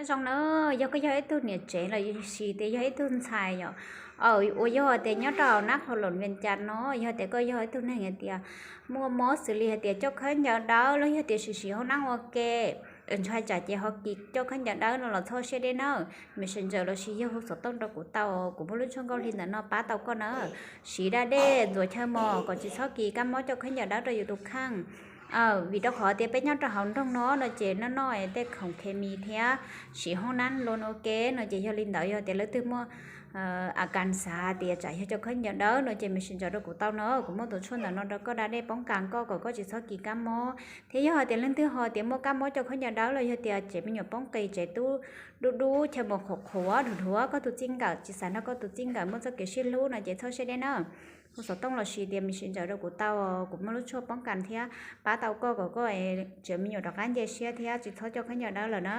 Zoo na, yog koj yog ib tug niam tsev los sis tias yog ib tug ntxhais yom, uas yog tias nyob rau nab qhov loos Vias Cas no, yog tias koj yog ib tug neeg hais tias muaj mob xws li hais tias coj khaub ncaws dawb los yog tias sim sim hoob nab ua ke, ntshai tsam ces ho kis coj khaub ncaws dawb no los txhob siab deb nawb, messenger los sis yog hu xov tooj rau kuv tau, kuv muaj lub tshuaj nkauj hli ntawm no pab tau koj na. Siv da dej ntxuav chaw mos kom tsis txhob kis kab mob coj khaub ncaws dawb rau yus tus kheej. Vim rau qhov tias peb nyob rau hauv nroog no no ces noj noj tej khoom khes mis thiab sim hoob nab los ua ke no ces yog li ntawd yog tias leej twg muaj a kas xav tias tsam yog coj khaub ncaws dawb no ces messenger rau kuv tau no, kuv muaj tus tshuaj ntawm no rau koj da dej poob kas koj kom koj tsis txhob kis kab mob. Thiab yog hais tias leej twg ho tias muaj kab mob coj khaub ncaws dawb los yog tias tsev me nyuam poob qis, tsev tub dub dub, chaw mos qhuav qhuav, dhuav dhuav koj tus txij nkawm, tsis xav nrog koj tus txij nkawm muaj txoj kev sib hlub no ces txhob siab deb na. Hu xov tooj los sis tias messenger rau kuv tau, kuv muaj lub tshuaj poob kas thiab pab tau koj kom koj tsev me nyuam rov qab nce siab thiab tsis txhob coj khaub ncaws dawb lawm na.